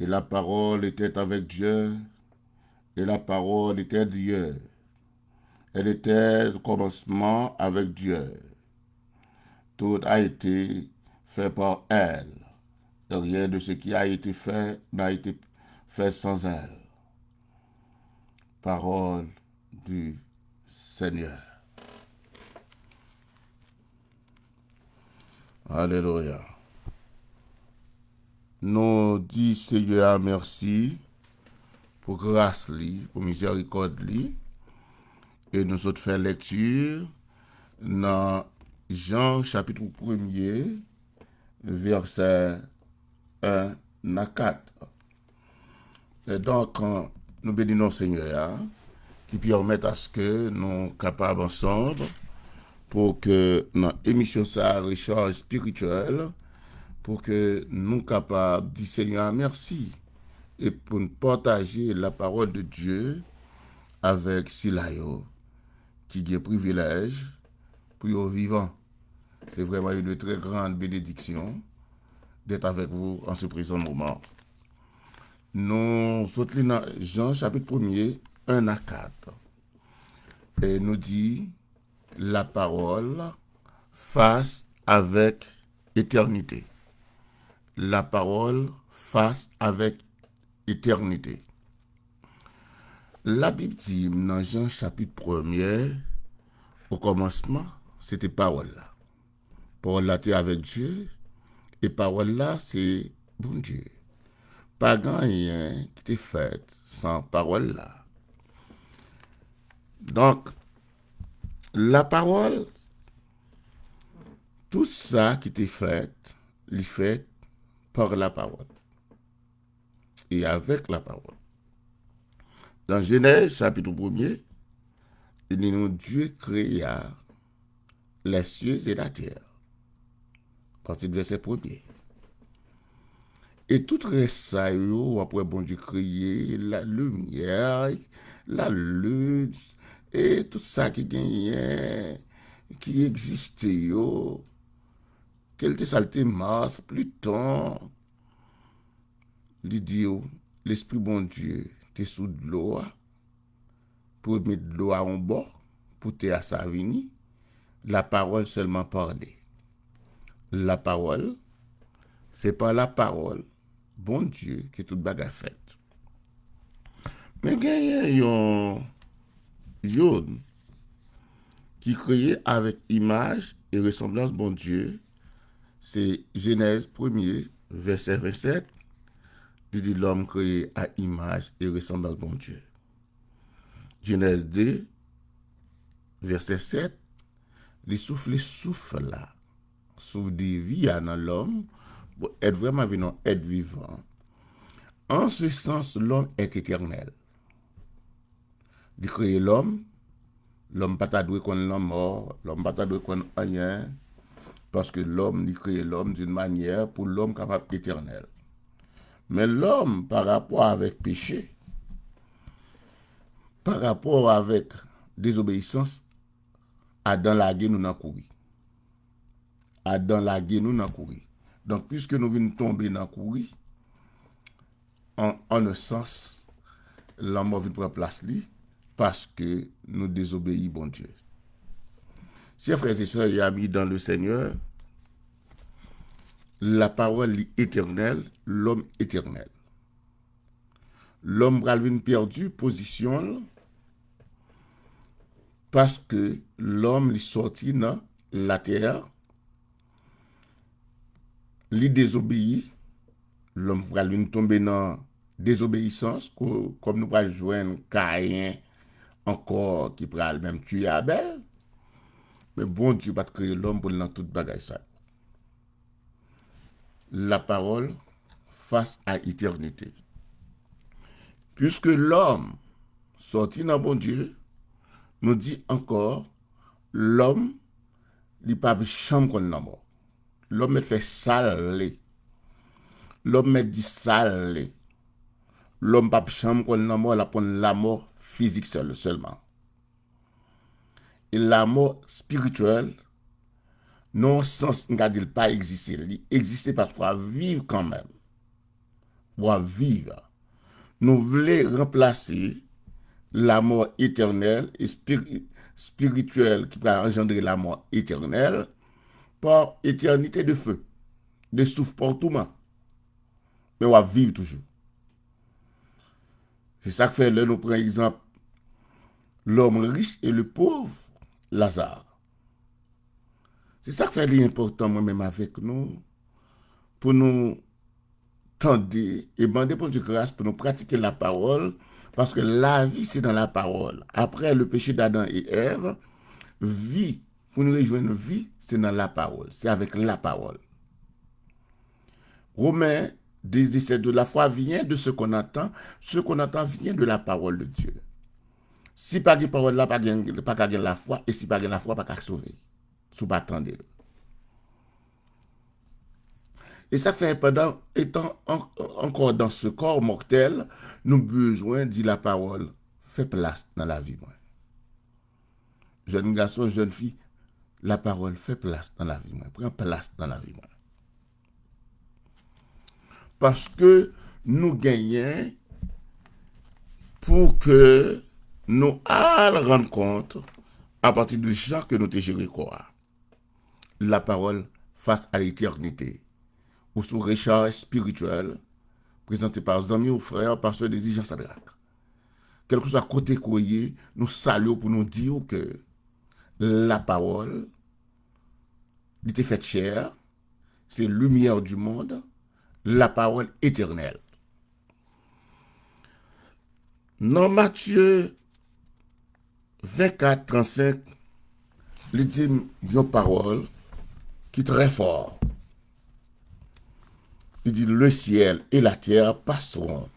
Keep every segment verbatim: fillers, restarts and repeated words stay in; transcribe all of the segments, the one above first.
Et la parole était avec Dieu, et la parole était Dieu. Elle était au commencement avec Dieu. Tout a été fait par elle, et rien de ce qui a été fait n'a été fait sans elle. Parole du Seigneur. Alelouya. Nou di Senyè a mèsi pou gras li, pou mizèrikòd li. E nou sot fè lekti nan Jan chapit premye, vèsè en a kat. E donk, nou beni non Senyè a, ki pèmèt aske nou kapab ansanm pou ke nan emisyon sa a, Rechaj Espirityèl, pou ke nou kapab di Senyè a mèsi e pou n pataje la parole de Dieu avèk sila yo ki gen privilèj pou yo vivan. C'est vraiment une très grande bénédiction d'être avec vous en ce présent moment. Nou sot li nan Jan chapit premye, en a kat. E nou di, la parole face avec éternité. La parole face avec éternité. Labib di m nan Jan chapit premye, o kòmansman, se te Pawòl la. Pawòl la te avèk Dye, e Pawòl la se Bondye. Pa gen anyen ki te fèt san Pawòl la. Donk, la parole, tout sa ki te fèt, li fèt par la parole et avec la parole. Dans Genèse chapitre premier, il dit nous, Dieu créa les cieux et la terre. Pati de vèsè premye. E tout rès sa yo, w ap wè Bondye kreye, la limyè, la lin, e tout sa ki genyen, ki egziste yo, kèlkeswa l te Mars, Pliton, li di yo, Lespri Bondye te sou dlo a, pou l met dlo a yon bò, pou tè a sa vini, la parole seulement parler. La parole, c'est par la parole, Bondye, ke tout bagay fèt. Men genyen yon, youn ki kreye avèk imaj e resanblans Bondye, se Jenèz premye, vèsè vennsèt, li di lòm kreye a imaj e resanblans Bondye. Jenèz de, vèsè sèt, li soufle souf la, souf de vi a nan lòm, pou èt vrèman vin yon èt vivan. En ce sens, l'homme est éternel. Li kreye lòm, lòm pa ta dwe konn lanmò, lòm pa ta dwe konn anyen, paske lòm, li kreye lòm d'une manière pou lòm kapab etènèl. Men lòm, pa rapò avèk peche, pa rapò avèk dezobeyisans, Adan lage nou nan kouri. Adan lage nou nan kouri. Donk, piske nou vin tonbe nan kouri, an, an un sans, lanmò vin pran plas li, paske nou dezobeyi Bondye. Chè frè e sè e ami dans le Seigneur, la parole li etènèl, lòm etènèl. Lòm pral vin pèdi pozisyon l, paske lòm li sòti nan latè, li dezobeyi, lòm pral vin tonbe nan dezobeyisans, ko-, kòm nou pral jwenn Kayen ankò ki pral menm tiye Abèl. Men Bondye pa t kreye lòm pou l nan tout bagay sa yo. La parole face à éternité. Piske lòm sòti nan Bondye, nou di ankò, lòm, li p ap janm konn lanmò. Lòm mèt fè sa l vle. Lòm mèt di sa l vle. Lòm p ap janm konn lanmò, l ap konn lanmò fizik sèl, sèlman. E lanmò espirityèl, nan yon sans, m ka di l pa egziste. Li egziste paske w ap viv kanmenm. w ap viv. Nou vle ranplase lamò etènèl e spiri-, espirityèl ki pral anjandre lamò etènèl pa etènite de fe, de souf, pa touman. Men w ap viv toujou. Se sa k fè lè nou pran egzanp l'homme riche et le pauvre Lazare. Se sa k fè li enpòtan mwen menm avèk nou pou nou tande e mande Bondye gras pou nou pratike lapawòl, paske lavi se nan lapawòl. Apre le péché d'Adam et Ève, vi, pou nou rejwenn vi, se nan lapawòl, se avèk lapawòl. Romains dix, dix-sept, de la foi vient de ce qu'on entend, ce qu'on entend vient de la parole de Dieu. Si pa gen pawòl la, pa gen, pa ka gen lafwa, e si pa gen lafwa, pa ka sove. Si w pa tande l. E sa fè, pandan, etan an-, ankò dans ce corps mortel, nou bezwen di lapawòl, fè plas nan lavi mwen. Jèn gason, jèn fi, lapawòl, fè plas nan lavi mwen. Pran plas nan lavi mwen. Paske nou genyen pou ke nou al rann kont apati de jan ke nou te jere kò a. Lapawòl fas a letènite. Ou sou rechaj espirityèl, prezante pa zanmi w, frè, pastè Dezi Jean Sadrac. Kèlkeswa kote ke w ye, nou salye w pou nou di w ke lapawòl, li te fèt chè, se limyè di mond, lapawòl etènèl. Nan Matye vennkat, trannsenk, li di m yon pawòl ki trè fò. Li di, le ciel et la terre passeront,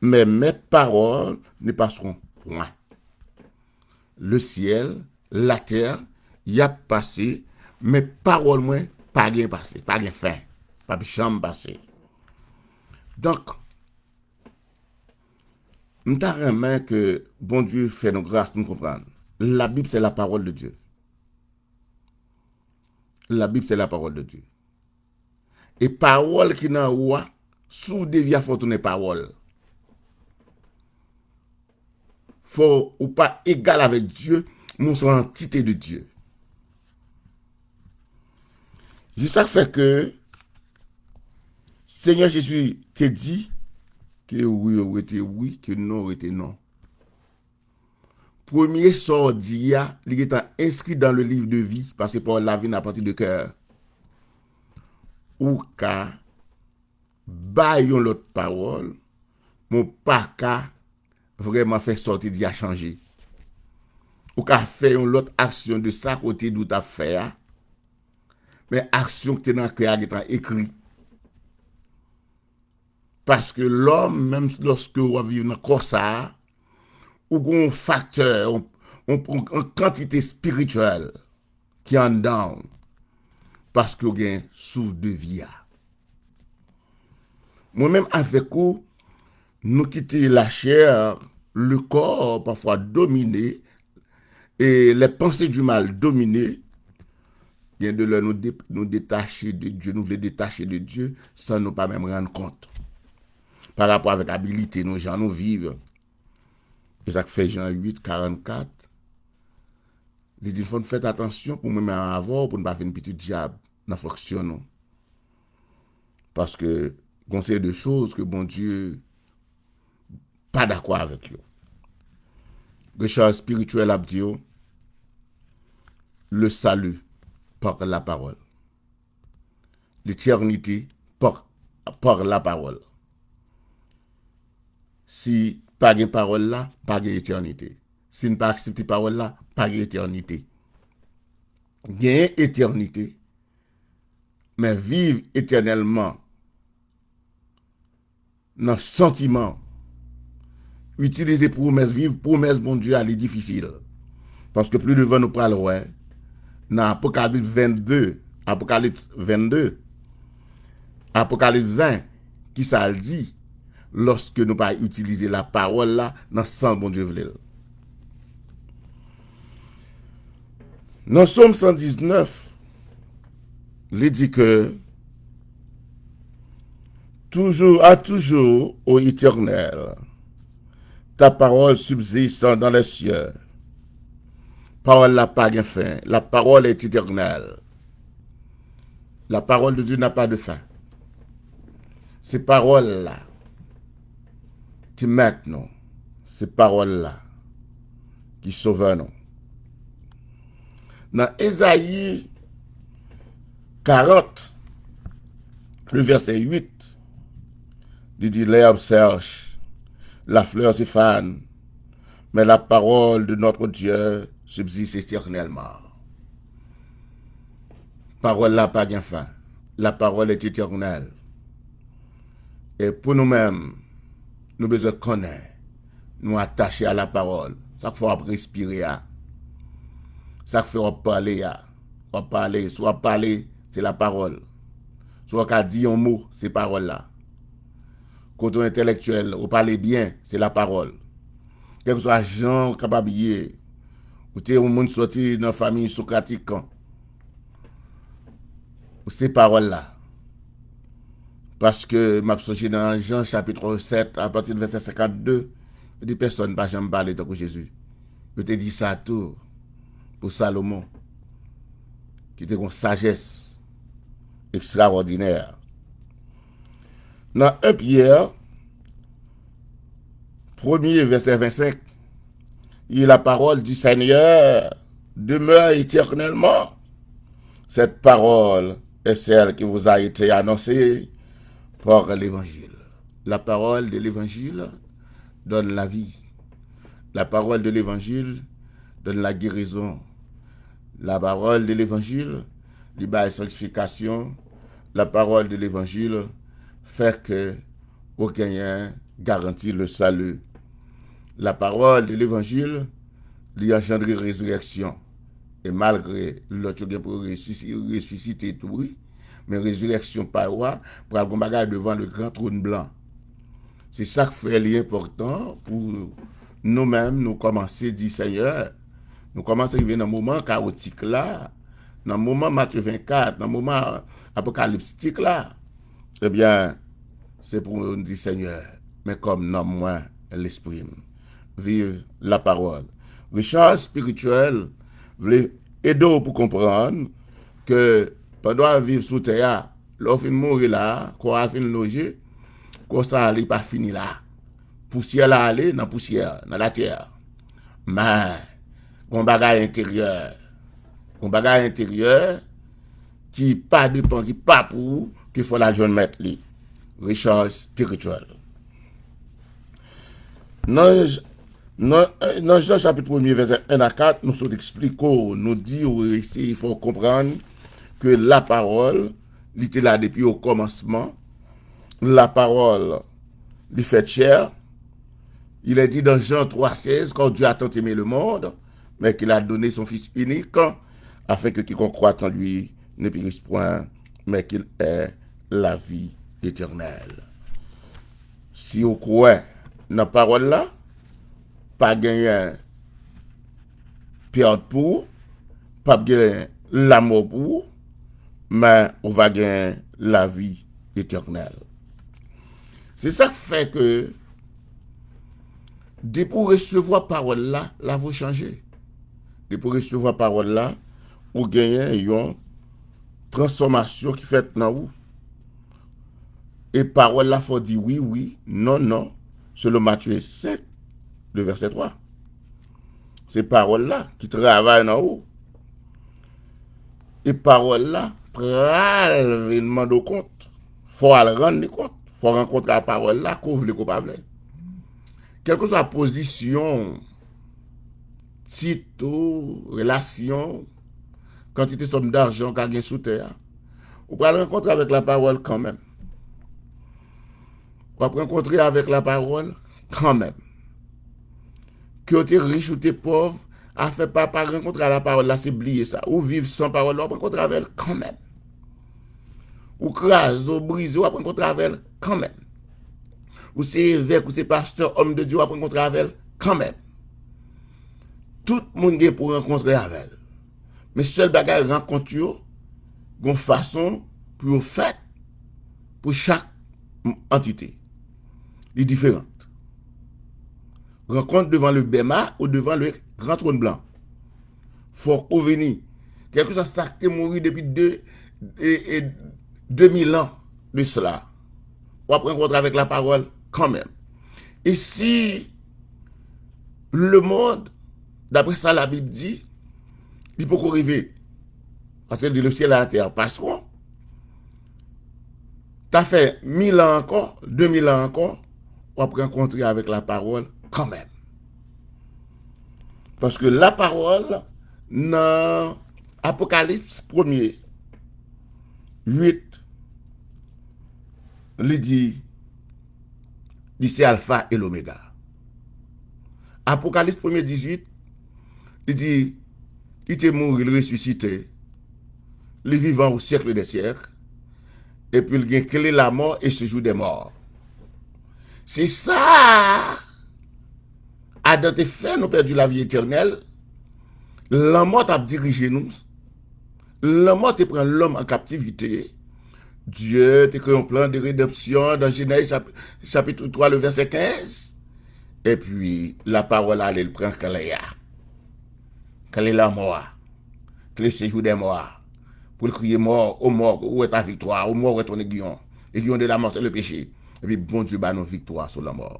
mais mes paroles ne passeront point. Le ciel, la terre, y ap pase, men pawòl mwen pa gen pase, pa gen fen, p ap janm pase. Donk, m ta renmen ke Bondye fè nou gras pou nou konprann. La Bible, c'est la parole de Dieu. La Bible, c'est la parole de Dieu. E pawòl ki nan ou a, si w devye a, fò w tounen pawòl. Fò ou pa egal avèk Dye, men w se yon antite de Dye. Se sa k fè ke Senyè Jezi te di ke wi rete wi, ke non rete non. Premye sa w di a, li gentan enskri dans le livre de vie, paske pawòl la vin apati de kè. Ou ka bay yon lòt pawòl, men w pa ka vrèman fè sa w te di a chanje. Ou ka fè yon lòt aksyon de sa ke w te di w t ap fè a, men aksyon ki te nan kè a gentan ekri. Paske lòm, menm lòske w ap viv nan kò sa a, ou gen yon faktè, yon, yon, yon kantite espirityèl ki anndan w, paske w gen souf de vi a. Mwen menm avèk ou, nou kite lachè, le corps, pafwa domine, e les pensées du mal domine, gen de lè nou de-, nou detache de Dye, nou vle detache de Dye, san nou pa menm rann kont. Pa rapò avèk abilite nou, jan nou viv. E sa k fè Jan uit, karannkat, li di, fò n fè atansyon pou mwen menm avè w, pou n pa vin pitit dyab nan fonksyon nou. Paske gon seri de choz ke Bondye pa dakò avèk yo. Richard espirityèl ap di yo, le salut par la parole. L'éternité par, par la parole. Si pa gen pawòl la, pa gen etènite. Si n pa aksepte pawòl la, pa gen etènite. Genyen etènite, men viv etènèlman nan santiman, itilize pwomès, viv pwomès Bondye a, li difisil. Paske pli devan nou pral wè, nan Apokalips vennde, Apokalips vennde, Apokalips ven, kisa l di, lòske nou pa itilize lapawòl la nan sans Bondye vle l. Nan Sòm san diznèf, li di ke Toujours, à toujours, ô Éternel, ta parole subsiste dans les cieux. Pawòl la pa gen fen. La parole est éternelle. La parole de Dieu n'a pas de fin. Se pawòl la ki mèt nou. Se pawòl la ki sovè nou. Nan Ezayi karant, le vèsè uit, li di, l'herbe sèche, la fleur se fane, mais la parole de notre Dieu subsiste éternellement. Pawòl la pa gen fen. La parole est éternelle. E pou nou menm, nou bezwen konnen nou atache a la pawòl. Sa k fè w ap respire a. Sa k fè w ap pale a. W ap pale. Si w ap pale, se la pawòl. Si w ka di yon mo, se pawòl la. Kote w entèlektyèl, ou pale byen, se la pawòl. Kèlkeswa jan w kapab ye, ou te yon moun soti nan fanmi sokratik, ou se pawòl la. Paske m ap sonje nan Jan chapit sèt, apati de vèsè senkannde, li di pèsonn pa janm pale tankou Jezi. Yo te di sa tou pou Salomon, ki te gon sajès ekstrawòdinè. Nan en Pyè, premye vèsè vennsenk, et la parole du Seigneur demeure éternellement. Cette parole est celle qui vous a été annoncée par l'évangile. La parole de l'évangile donne la vie. La parole de l'évangile donne la guérison. La parole de l'évangile li bay sanktifikasyon. La parole de l'évangile fait que ou genyen garanti le salut. La parole de l'évangile li anjandre rezirèksyon. E malgre lòt yo gen pou yo resisi- resisite tou, wi, men rezirèksyon pa yo a pral gon bagay devan le gran tròn blan. Se sa k fè li enpòtan pou nou menm, nou kòmanse di, Senyè, nou kòmanse rive nan moman kawotik la, nan moman Matye vennkat, nan moman apokaliptik la. Ebyen, se pou nou di, Senyè, men kòm nanm mwen, lespri m. Viv la pawòl. Richès espirityèl vle ede w pou konprann ke pandan w ap viv sou tè a, lè w fin mouri la, kò a fin loje, kò sa a li pa fini la. Pousyè la ale nan pousyè, nan latè. Men, gon bagay enteryè. Gon bagay enteryè ki pa depann, ki pa pou ou, ke fò l al jwenn mèt li. Richès espirityèl. Nan, nan, nan Jan chapit premye, vèsè en a kat, nou sot eksplike w, nou di w, eseye fè w konprann ke la pawòl, li te la depi o kòmansman. La pawòl, li fèt chè. Il est dit dans Jean trois seize, car Dieu a tant aimé le monde, mais qu'il a donné son Fils unique, afin que quiconque croit en lui ne périsse point, mais qu'il ait la vie éternelle. Si w kwè nan pawòl la, pa genyen pèt pou ou, p ap gen lanmò pou ou, men ou va gen lavi etènèl. Se sa k fè ke depi w resevwa pawòl la, lavi w chanje. Depi w resevwa pawòl la, ou genyen yon transfòmasyon ki fèt nan ou. E pawòl la fè w di wi, wi, non, non, selon Matye senk, le vèsè twa. Se pawòl la ki travay nan ou. E pawòl la pral vin mande w kont. Fò w al rann li kont. Fò w rankontre ak pawòl la, ke w vle, ke w pa vle. Kèlkeswa pozisyon w, tit ou, relasyon w, kantite sòm dajan w ka gen sou tè a, ou pral rankontre avèk lapawòl kanmenm. W ap rankontre avèk lapawòl kanmenm. Ke w te rich ou te pòv, afè pa, pa rankontre a lapawòl la, se bliye sa. Ou viv san pawòl la, w ap rankontre avè l kanmenm. Ou kraze, ou brize, w ap rankontre avè l kanmenm. Ou se evèk, ou se pastè, òm de Dye, w ap rankontre avè l kanmenm. Tout moun gen pou rankontre avè l. Men sèl bagay, rankont yo gon fason pou yo fèt, pou chak antite. Li diferan. Rencontre devant le Bema ou devant le grand trône blanc. Fòk ou vini. Kèlkeswa sa k te mouri depi de, e, e, de mil an de sela, w ap rankontre avèk lapawòl kanmenm. E si lemonn, daprè sa Labib di, li poko rive, paske li di, le ciel et la terre passeront, ta fè mil an ankò, de mil an ankò, w ap rankontre avèk lapawòl kanmenm. Paske lapawòl nan Apokalips premye uit, li di, li se Alfa e Lomega. Apokalips premye dizuit, li di, li te mouri, li resisite, li vivan o syèk dè syèk, epi l gen kle lamò e sejou dè mò. Se sa Adan te fè nou pèdi lavi etènèl, lanmò t ap dirije nou. Lanmò te pran lòm an kaptivite. Dye te kreye yon plan de redanpsyon nan Jenèz chap-, chapit twa, le vèsè kenz. Epi, lapawòl ale, l pran kle a. Kle lanmò a. Kle sejou dè mò a. Pou l kriye mò, o mò, où est ta victoire? O mò, où est ton aiguillon? L'aiguillon de la mort, c'est le péché. Epi Bondye ba nou viktwa sou lanmò.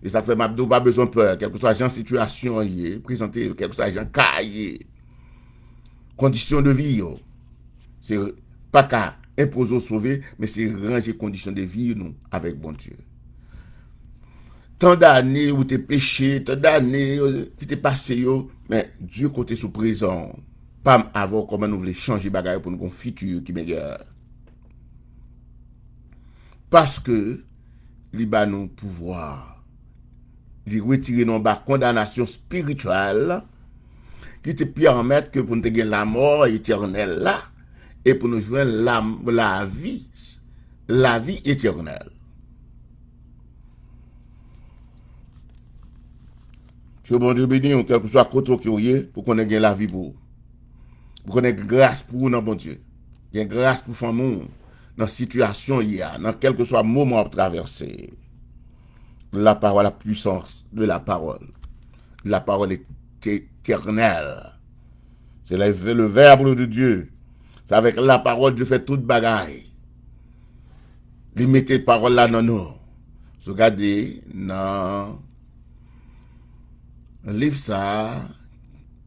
E sa k fè m ap di w pa bezwen pè, kèlkeswa jan sitiyasyon an ye, prezante, kèlkeswa jan ka a ye, kondisyon de vi yo, se pa ka enpoze w sove, men se ranje kondisyon de vi nou avèk Bondye. Tan dane ou te peche, tan dane, euh, ki te pase yo, men Dye konte sou prezan w. Pa m avè w, kòman nou vle chanje bagay pou nou gen yon fiti ki meyè. Paske li ba nou pouvwa. Li retire nou anba kondanasyon espirityèl ki te pèmèt ke pou nou te gen lamò etènèl la e pou nou jwenn lam-, lavi, lavi etènèl. Ke Bondye beni w, kèlkeswa kote w ke w ye, pou konnen gen lavi pou ou. Pou konnen gen gras pou ou nan Bondye. Gen gras pou fanmi w nan sitiyasyon w ye a, nan kèlkeswa moman w ap travèse. La parole, la puissance de la parole. La parole est éternelle. C'est le, le verbe de Dieu. C'est avec la parole Dieu fait tout bagay. Li mete pawòl la nan nou. Si w gade nan liv sa a,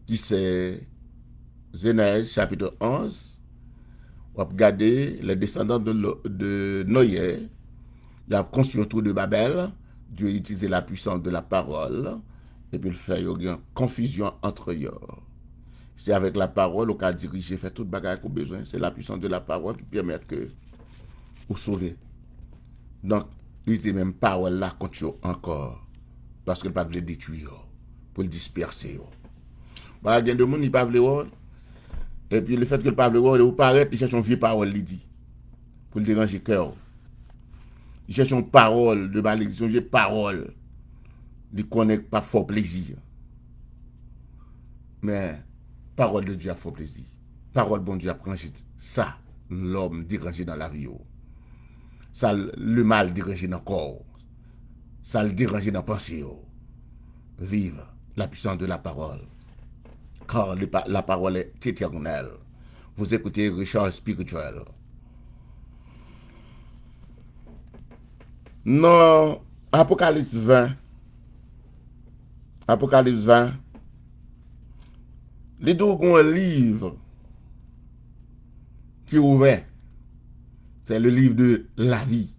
ki se Jenèz chapit onz, w ap gade les descendants de, Lo- de Noé, y ap konstwi yon tou de Babèl, Dieu itilize la puissance de la parole, epi l fè yo gen konfizyon antre yo. Se avèk lapawòl ou ka dirije, fè tout bagay ke w bezwen. Se la puissance de la parole ki pèmèt ke ou sove. Donk, li di menm pawòl la kont yo ankò. Paske l pa t vle detwi yo, pou l dispèse yo. Bagay gen de moun, li pa vle wè w. Epi, lefètke l pa vle wè w, lè ou parèt, li chèche yon vye pawòl li di. Pou l deranje kè w. Li chèche yon pawòl de malediksyon, vye pawòl. Li konnen k p ap fè w plezi. Men, pawòl de Dye ap fè w plezi. Pawòl Bondye ap ranje sa lòm deranje nan lavi w. Sa l- lemal deranje nan kò w. Sa l deranje nan panse w. Vive la puissance de la parole. Car le pa- la parole est éternelle. Vous écoutez Richard Spirituel. Nan Apokalips ven, Apokalips ven, li di w gen yon liv ki ouvè. C'est le livre de la vie.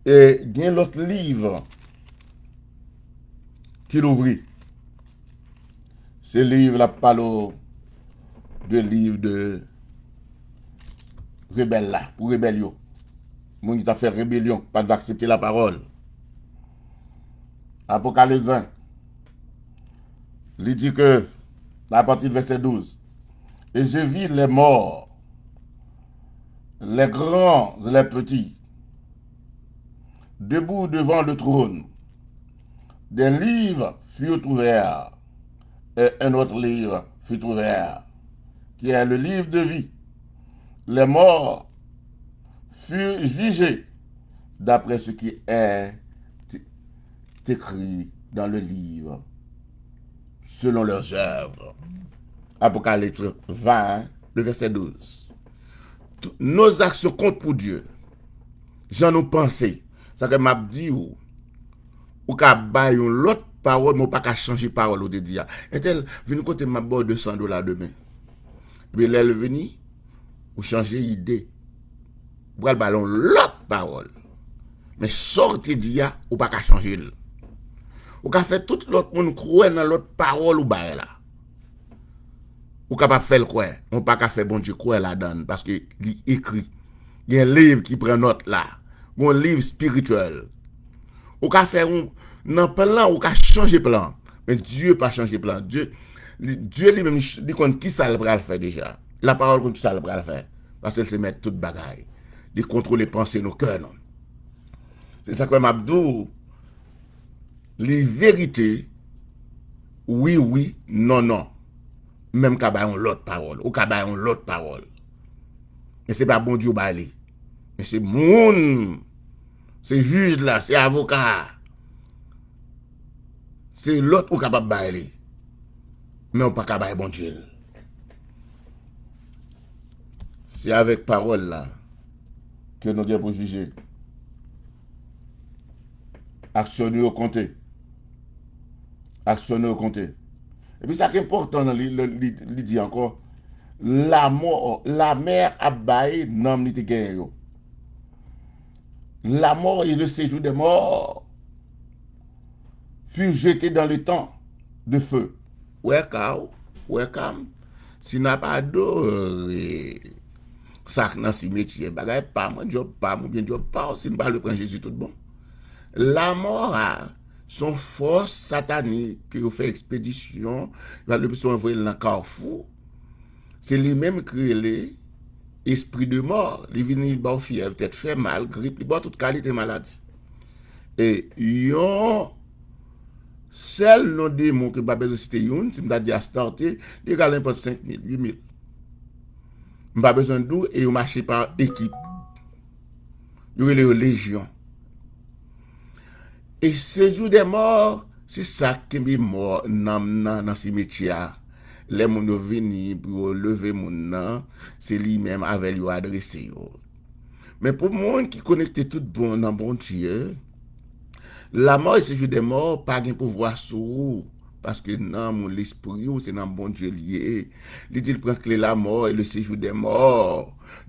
E gen lòt liv ki louvri. Se liv l ap pale w de liv de rebèl la, pou rebèl yo. Moun ki t ap fè rebelyon, ki pa t vle aksepte lapawòl. Apokalips ven, li di ke, apati de vèsè douz, et je vis les morts, les grands et les petits, debout devant le trône. Des livres furent ouverts, et un autre livre fut ouvert, qui est le livre de vie. Les morts furent jugés d'après ce qui est écrit dans le livre, selon leurs œuvres. Apocalypse vingt, le verset douze. Tout nos actions comptent pour Dieu. Jan nou panse. Sa ke m ap di w, ou ka bay yon lòt pawòl, men ou pa ka chanje pawòl ou te di a. Entèl, vin kote m, m ap ba w de san dola demen. Epi lè l vini, ou chanje ide. Ou pral ba l yon lòt pawòl. Men sa w te di a, ou pa ka chanje l. Ou ka fè tout lòt moun kwè nan lòt pawòl ou bay la. Ou kapab fè l kwè, men w pa ka fè Bondye kwè ladan l, paske li ekri. Gen liv ki pran nòt la. Gon liv espirityèl. Ou ka fè yon, nan plan, ou ka chanje plan. Men Dye pa chanje plan. Dye, li, Dye li menm, li konn ki sa l pral fè deja. Lapawòl konn ki sa l pral fè. Paske l se mèt tout bagay. Li kontwole panse nou, kè nou. Se sa k fè m ap di w, li verite, wi, wi, non, non. Men m ka bay yon lòt pawòl. Ou ka bay yon lòt pawòl. Men se pa Bondye w bay li. Men se moun. Se jij la, se avoka a. Se lòt ou kapab bay li. Men ou pa ka bay Bondye l. Se avèk pawòl la ke nou gen pou jije. Aksyon nou yo konte. Aksyon nou yo konte. Epi sa ki enpòtan nan li, li, li, li di ankò, lamò, lamè ap bay nanm li te genyen yo. La mort et le séjour des morts furent jetés dans l'étang de feu. Wè ka w, wè ka m. Si n ap adore sa k nan simetyè, bagay pa mwen, djòb pa m oubyen djòb pa w, si n pa vle pran Jezi tout bon. Lamò a, se yon fòs satanik ke yo fè ekspedisyon, yo al le plis souvan voye l nan kafou. Se li menm ki rele espri de mò. Li vini, li ba w fyèv, tèt fè mal, grip, li ba w tout kalite maladi. E yon sèl non demon ke m pa bezwen site youn, si m ta di Astarte, li egal nenpòt senk mil, uit mil. M pa bezwen di w, e yo mache pa ekip. Yo rele yo lejyon. E sejou dè mò, se sa k kenbe mò, nanm nan, nan simetyè a. Lè moun yo vini pou yo leve moun nan, se li menm avè l yo adrese yo. Men pou moun ki konekte tout bon nan Bondye, lamò e sejou dè mò pa gen pouvwa sou ou, paske nanm ou, lespri ou, se nan Bondye l ye. Li di l pran kle lamò e le sejou dè mò.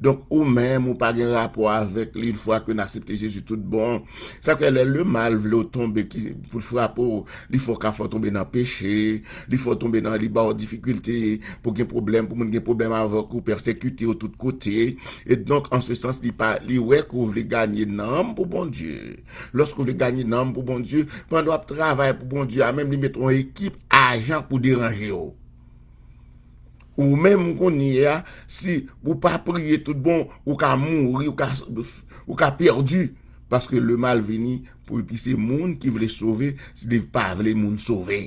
Donk, ou menm, ou pa gen rapò avèk li, yon fwa ke n aksepte Jezi tout bon. Sa fè lè lemal vle w tonbe, ki, pou l frape w, li fè w ka fè w tonbe nan peche, li fè w tonbe nan, li ba w difikilte, pou gen pwoblèm, pou moun gen pwoblèm avèk ou, pèsekite w tout kote. E donk, an se sans, li pa, li wè ke w vle ganye nanm pou Bondye. Lòske w vle ganye nanm pou Bondye, pandan w ap travay pou Bondye a, menm li met yon ekip ajan pou deranje w. Ou menm kounye a, si ou pa priye tout bon, ou ka mouri, ou ka, ou ka pèdi. Paske lemal vini pou l pise moun ki vle sove, si li pa vle moun sove.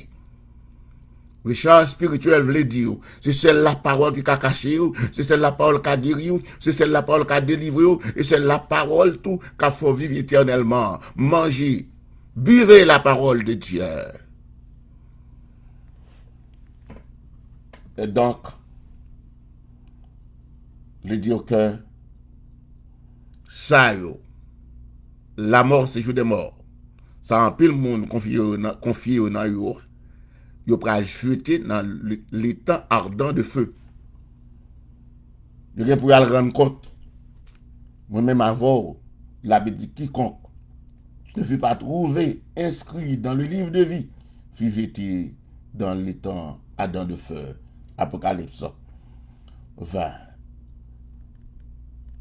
Richar espirityèl vle di w, se sèl lapawòl ki ka kache w, se sèl lapawòl ka geri w, se sèl lapawòl ka delivre w, e sèl lapawòl tou ka fè w viv etènèlman. Manje, buvez la parole de Dieu. E donk, li di w ke sa yo, lamò, sejou dè mò, sa anpil moun konfye yo nan, konfye yo nan yo, yo pral jete nan le, letan ardan de fe. Yo gen pou y al rann kont. Mwen menm avè w, Labib di, quiconque ne fut pas trouvé inscrit dans le livre de vie fut jeté dans l'étang ardent de feu. Apokalips ven,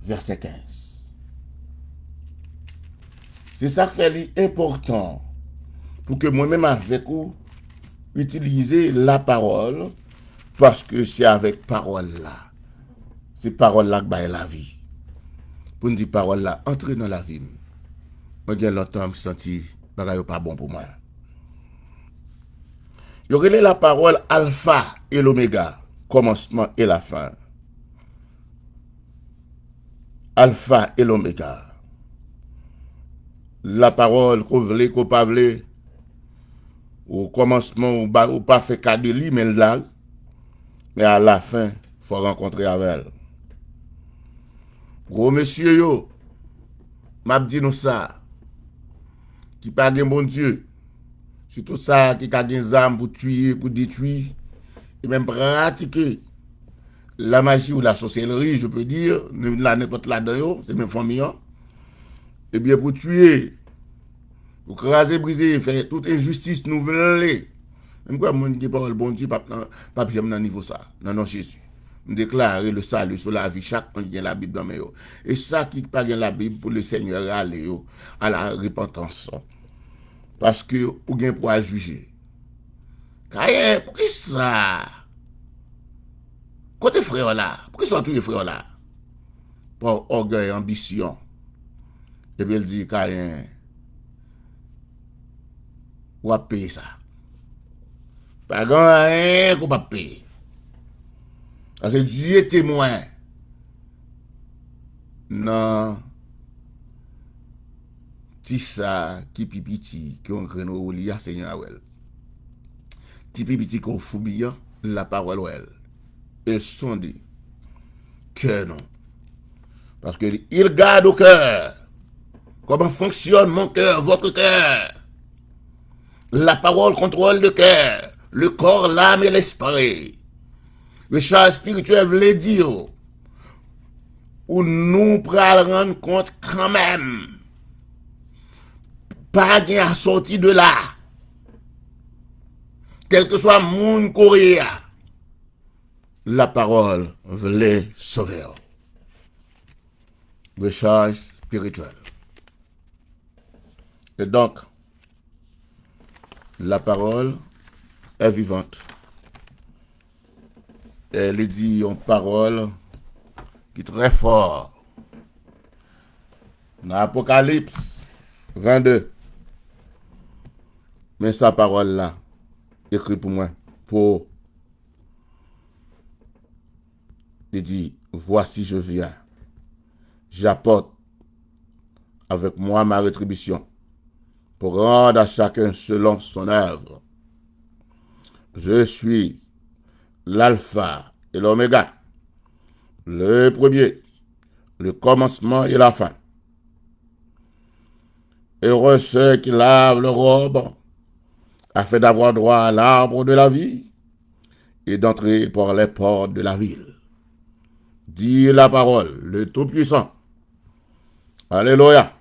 vèsè kenz. Se sa k fè li enpòtan pou ke mwen menm avèk ou itilize lapawòl, paske se avèk pawòl la. Se pawòl la k bay lavi. Pou n di pawòl la antre nan lavi m. Mwen gen lontan m santi bagay yo pa bon pou mwen. Yo rele lapawòl Alfa e Lomega, kòmansman e lafen. Alfa e Lomega. Lapawòl, ke w vle, ke w pa vle, o kòmansman, ou pa, ou pa fè ka de li, men l la, men alafen, fò w rankontre avè l. Gwo mesye yo, m ap di nou sa, ki pa gen Bondye, sitou sa ki ka gen zam pou tiye, pou detwi, e menm pratike lamaji ou lasosyèlri, je peux dire, nou la nenpòt ladan yo, se menm fanmi an. Ebyen, pou tiye, pou kraze, brize, fè tout enjistis nou vle. Men m kwè moun ki gen pawòl Bondye p ap nan, p ap janm nan nivo sa, nan non Jezi. M deklare le salut sou lavi chak moun ki gen Labib nan men yo. E sa ki pa gen Labib, pou le Senyè rale yo à la repentance. Paske ou gen pou al jije. Kayen, poukisa? Kote frè w la? Poukisa w touye frè w la? Pa ògèy, anbisyon. Epi l di Kayen, w ap peye sa. Pa gen anyen ke w p ap peye. Paske Dye temwen nan ti sa ki pi piti ke yon grenn woli a, Senyè a wè l. Ki pi piti ke yon foumi an, Lapawòl wè l. E sonde kè nou. Paske il garde au cœur. Comment fonctionne mon cœur, votre cœur? La parole contrôle le cœur, le corps, l'âme et l'esprit. Rechaj espirityèl vle di ou nou pral rann kont kanmenm. Pa gen asòti de la. Kèlkeswa moun ke w ye a, Lapawòl vle sove w. Rechaj espirityèl. E donk, la parole est vivante. E li di yon pawòl ki trè fò. Nan Apokalips vennde, men sa pawòl la ekri pou mwen, pou Li di, voici, je viens. J'apporte avec moi ma rétribution pour rendre à chacun selon son œuvre. Je suis l'alpha et l'oméga, le premier, le commencement et la fin. Heureux ceux qui lavent leurs robes, afin d'avoir droit à l'arbre de la vie et d'entrer par les portes de la ville. Dit la parole, le Tout-Puissant. Alelouya.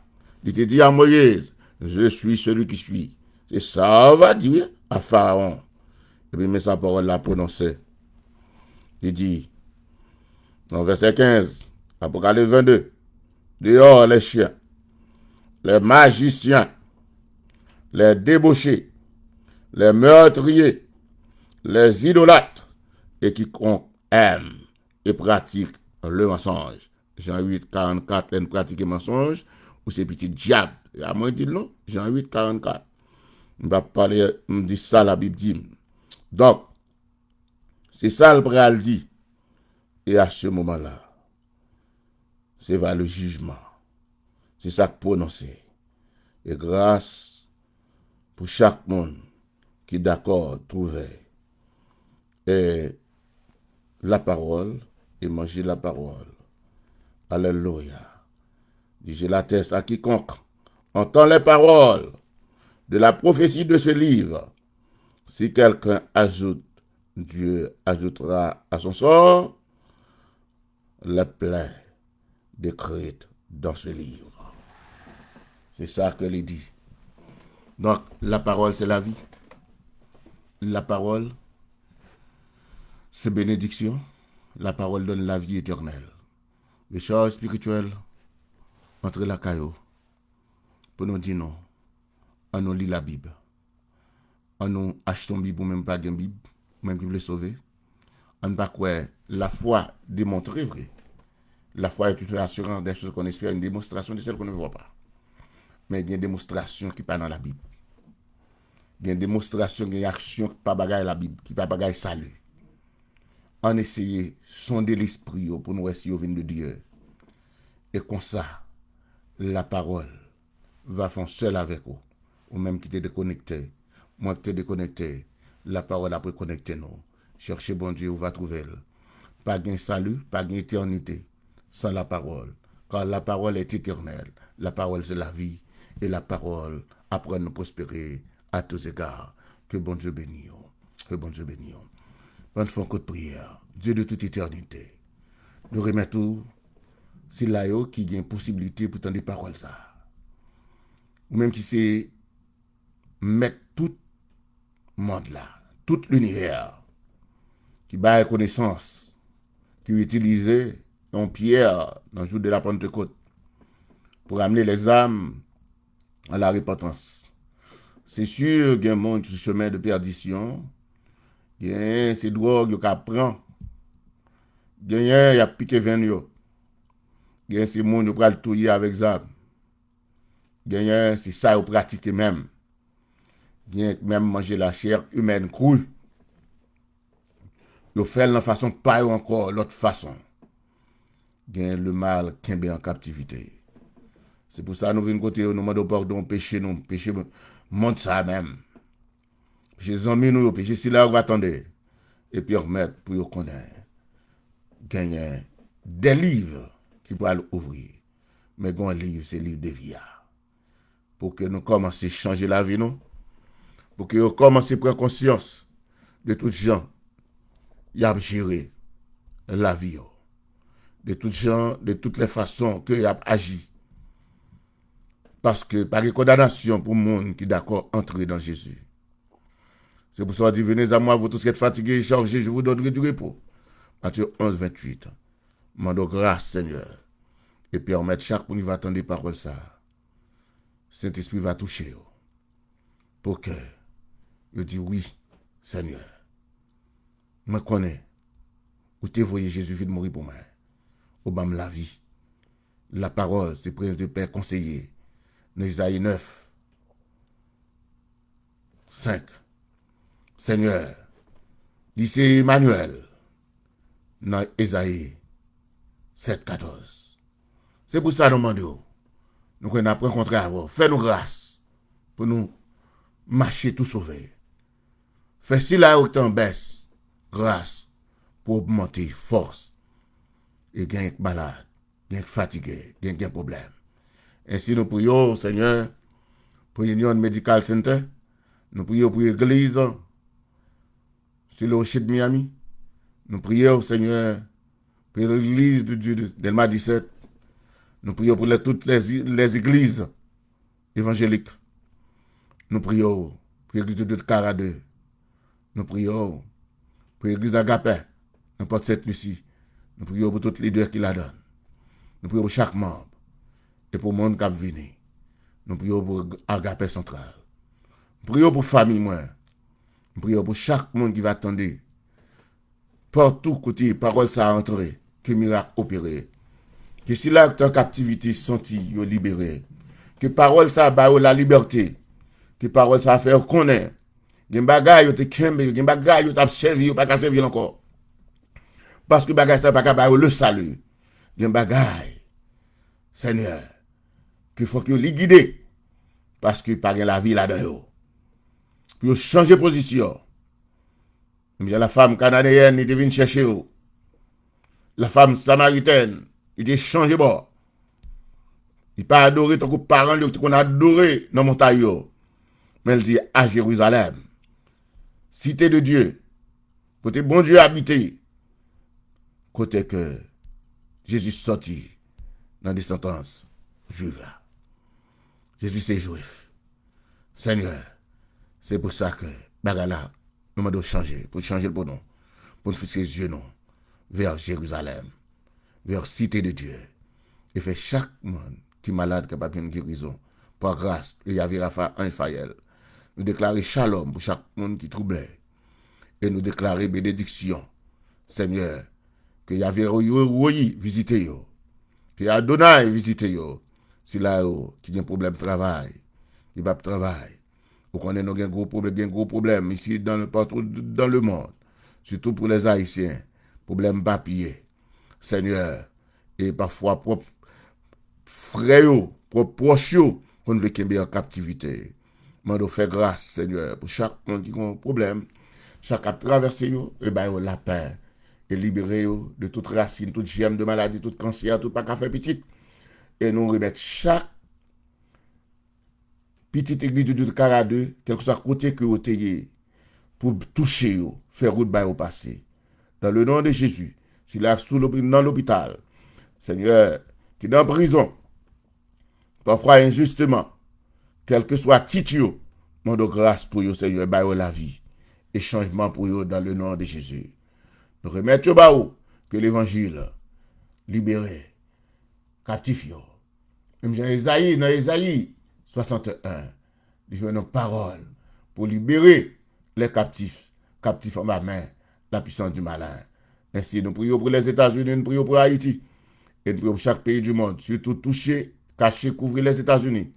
Li te di a Moyiz, je suis celui qui suis. Se sa w va di a Farawon. Epi men sa pawòl la pwononse. Li di, nan vèsè kenz, Apokalips vennde, dehors les chiens, les magiciens, les débauchés, les meurtriers, les idolâtres, et quiconque aime et pratique le mensonge. Jan uit, karannkat, lè n pratike mansonj, ou se pitit dyab. Se pa mwen ki di l non, Jan uit, karannkat. M pa pale, m di sa Labib di m. Donk, se sa l pral di. E a se moman la, se va le jijman. Se sa k pwononse. E gras pou chak moun ki dakò twouve e lapawòl e manje lapawòl. Alelouya. Di, je l'atteste à quiconque entend les paroles de la prophétie de ce livre. Si quelqu'un ajoute, Dieu ajoutera à son sort les plaies décrites dans ce livre. Se sa ke li di. Donk, la parole, c'est la vie. La parole, c'est bénédiction. La parole donne la vie éternelle. Rechaj espirityèl, antre lakay ou. Pou nou di non, ann nou li Labib. Ann nou achte yon Bib, ou menm pa gen Bib, ou menm ki vle sove. Ann pa kwè, lafwa demontre vre. La foi est une assurance des choses qu'on espère, une démonstration de celles qu'on ne voit pas. Men gen demonstrasyon ki pa nan Labib. Gen demonstrasyon, gen aksyon ki pa bagay Labib, ki pa bagay sali. Ann eseye sonde lespri yo pou n wè si yo vin de Dye. E konsa, lapawòl va fè yon sèl avèk ou. Ou menm ki te dekonekte, mwen ki te dekonekte, lapawòl ap rekonekte nou. Chèche Bondye, ou va twouve l. Pa gen sali, pa gen etènite san lapawòl. Car la parole est éternelle. Lapawòl se lavi, e lapawòl aprann nou pwospere à tous égards. Ke Bondye beni w. Ke Bondye beni w. Ann fè yon kout priyè. Dye de tout etènite, nou remèt ou sila yo ki gen posiblite pou tande pawòl sa a. Ou menm ki se mèt tout mond la, tout linivè, ki bay konesans, ki itilize yon pyè nan jou de la Pantekot pou ramne lèzam a la repantans. Se si, gen moun sou chemen de pèdisyon, gen se dwòg yo ka pran, genyen y ap pike venn yo, gen se moun yo pral touye avèk zam, genyen se sa yo pratike menm, gen menm manje lachè imèn kri. Yo fè l nan fason pa yo ankò, lòt fason. Gen lemal kenbe an kaptivite. Se pou sa nou vin kote yo, nou mande w padon peche nou, peche mond sa a menm. Peche zanmi nou yo, peche sila yo k va tande. E pèmèt pou yo konnen genyen de liv ki pral ouvri. Men gen yon liv, se liv de vi a. Pou ke nou kòmanse chanje lavi nou, pou ke yo kòmanse pran konsyans de tout jan y ap jere lavi yo, de tout jan, de tout lè fason ke y ap aji. Paske pa gen kondanasyon pou moun ki dakò antre nan Jezi. Se pou sa w di, venez à moi, vous tous qui êtes fatigués et chargés, je vous donnerai du repos. Matye onz, venntuit. Mande w gras, Senyè. E pèmèt chak moun ki va tande pawòl sa a, Sentespri va touche yo. Pou ke yo di, wi, Senyè, mwen konnen ou te voye Jezi vin mouri pou mwen. Ou ban m lavi. Lapawòl se prens de pè konseye. Nan Ezayi nèf, senk. Senyè, li se Emanyèl nan Ezayi sèt, katòz. Se pou sa nou mande w. Nou kwè n ap rankontre avè w. Fè nou gras pou nou mache tou sove. Fè sila yo ki te an bès gras pou ogmante fòs. E gen k malad, gen k fatige, gen gen pwoblèm. Ensi nou priye w, Senyè, pou Union Medical Center. Nou priye w pou legliz sou le rocher de Miami. Nou priye w, Senyè, pou legliz de Dieu de Delma disèt. Nou priye w pou lè, tout lè, lè legliz evanjelik. Nou priye w pou legliz de Dieu de Kara de. Nou priye w pou legliz Agape nan Pòt Sent Lisi. Nou priye w pou tout lidè ki ladan l. Nou priye w pou chak manm. E pou moun k ap vini. Nou priye w pou Agape Santral. Nou priye w pou fanmi mwen. Nou priye w pou chak moun ki va tande. Patou kote pawòl sa a antre, ke mirak opere. Ke sila ki te an kaptivite santi yo libere. Ke pawòl sa a ba yo lalibète. Ke pawòl sa a fè yo konnen gen bagay yo te kenbe, gen bagay yo t ap sèvi, yo pa ka sèvi l ankò. Paske bagay sa yo pa ka ba yo le sali. Gen bagay, Senyè, ke fòk yo li gide. Paske pa gen lavi ladan yo. Pou yo chanje pozisyon. Menm jan la fam kananeyèn, li te vin chèche yo. La fam samaritèn, li te chanje bò. Li pa adore tankou paran l yo te konn adore nan montay yo. Men l di, a Jerizalèm, site de Dye, kote Bondye abite, kote ke Jezi sòti nan desandans jwif la. Jezi se jwif. Senyè, se pou sa ke bagay la, nou mande w chanje, pou chanje l pou nou, pou n fikse zye nou vè Jerizalèm, vè site de Dye, e fè chak moun ki malad kapab jwenn gerizon, pa gras de Yave Rafa, anj Fayèl. Nou deklare chalòm pou chak moun ki twouble, e nou deklare benediksyon. Senyè, ke Yave Royi vizite yo, ke Adonay vizite yo, sila yo ki gen pwoblèm travay, ki p ap travay, Ou konnen nou gen gwo pwoblèm, gen gwo pwoblèm isi dan, patou dan lemonn. Sitou pou lèzayisyen. Pwoblèm papye. Senyè, e pafwa pwòp frè yo, pwòp pwòch yo, konn vle kenbe an kaptivite. Mande w fè gras, Senyè, pou chak moun ki gen yon pwoblèm, chak k ap travèse yo, e ba yo lapè, e libere yo de tout rasin, tout jèm de maladi, tout kansè, tout pa ka fè pitit. E nou remèt chak pitit legliz de Dieu de Karadè, kèlkeswa kote ke yo te ye, pou touche yo, fè wout ba yo pase. Dans le nom de Jésus, sila sou lopi-, nan lopital, Senyè, ki nan prizon, pafwa enjisteman, kèlkeswa tit yo, mande w gras pou yo, Senyè, ba yo lavi e chanjman pou yo dans le nom de Jésus. Nou remèt yo ba ou, ke levanjil libere kaptif yo. Menm jan Ezayi, nan Ezayi swasanteyen, li jwenn yon pawòl pou libere les captifs, captifs anba men la puissance du malin. Ensi, nou priye pou Lèzetazini, nou priye pou Ayiti, e nou priye pou chak peyi du monde, sitou touche, kache, kouvri Lèzetazini.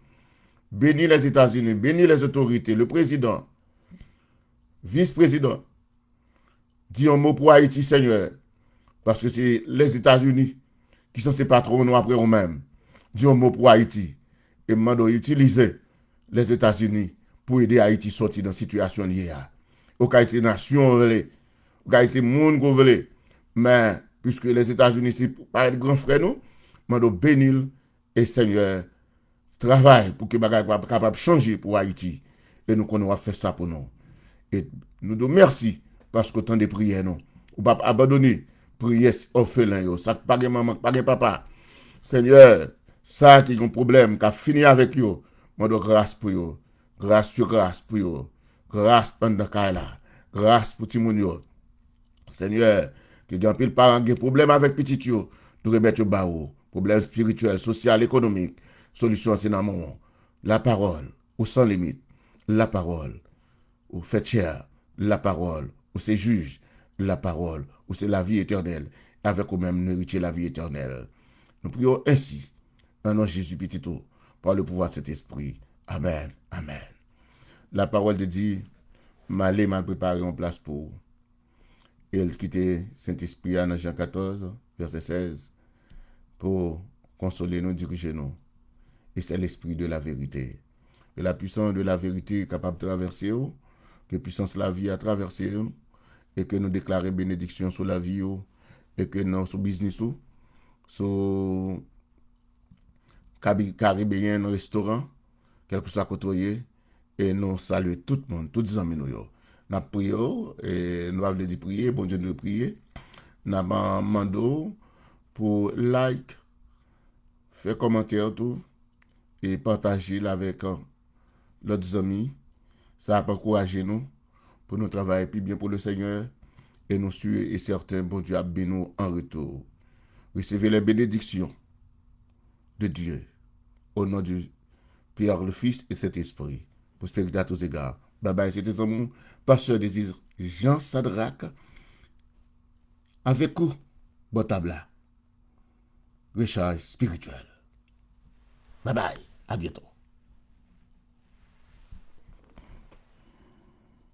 Beni Lèzetazini, beni les autorités, le président, vis-président, di yon mo pou Ayiti, Senyè, paske se Lèzetazini ki sanse patwon nou apre ou menm. Di yon mo pou Ayiti, e m mande w itilize Lèzetazini pou ede Ayiti sòti nan sitiyasyon l ye a. Ou ka itilize nasyon w vle, ou ka itilize moun ke w vle, men piske Lèzetazini se parèt gran frè nou, mande w beni l, e Senyè, travay pou ke bagay pa kapab chanje pou Ayiti. E nou konnen w ap fè sa pou nou. E nou di w mèsi paske w tande priyè nou. Ou p ap abandone priyè òfelen yo, sa k pa gen manman, k pa gen papa. Senyè, sa ki gen pwoblèm, k ap fini avèk yo, mande w gras pou yo. Gras yo, gras pou yo. Gras anndan kay la. Gras pou timoun yo. Senyè, ke gen anpil paran gen pwoblèm avèk pitit yo, nou remèt yo ba ou. Pwoblèm espirityèl, sosyal, ekonomik, solisyon an se nan men w. Lapawòl, ou san limit. Lapawòl, ou fè tchè. Lapawòl, ou se jij. Lapawòl, ou se lavi etènèl. Avèk ou menm, nou eritye lavi etènèl. Nou priye w ensi, nan non Jezi, Pitit ou, par le pouvoir Saint-Esprit. Amèn, amèn. Lapawòl te di, m ale, m al prepare yon plas pou ou. E l kite Sentespri a nan Jan katòz, vèsè sèz, pou konsole nou, dirije nou. E se lespri de la verite. Ke la puissance de la verite kapab travèse w, ke pisans lavi a travèse nou, e ke nou deklare benediksyon sou lavi w, e ke nan, sou biznis ou, sou kabi-, karibeyen, nan restoran, kèlkeswa kote w ye, e nou salye tout moun, tout zanmi nou yo. N ap priye w, e nou pa vle di priye, Bondye nou dwe priye. N ap, ah, mande w pou like, fè kòmantè tou, e pataje l avèk, ah, lòt zanmi. Sa ap ankouraje nou pou nou travay pi byen pou le Senyè, e nou si e sèten Bondye ap beni w an retou. Recevez les bénédictions de Dieu, au nom du Père, le Fils et Saint-Esprit. Prospérité à tous égards. Babay, se te zanmi w, Pastè Désir Jean Sadraque, avèk ou, bò tab la. Rechaj espirityèl. Babay, a byento.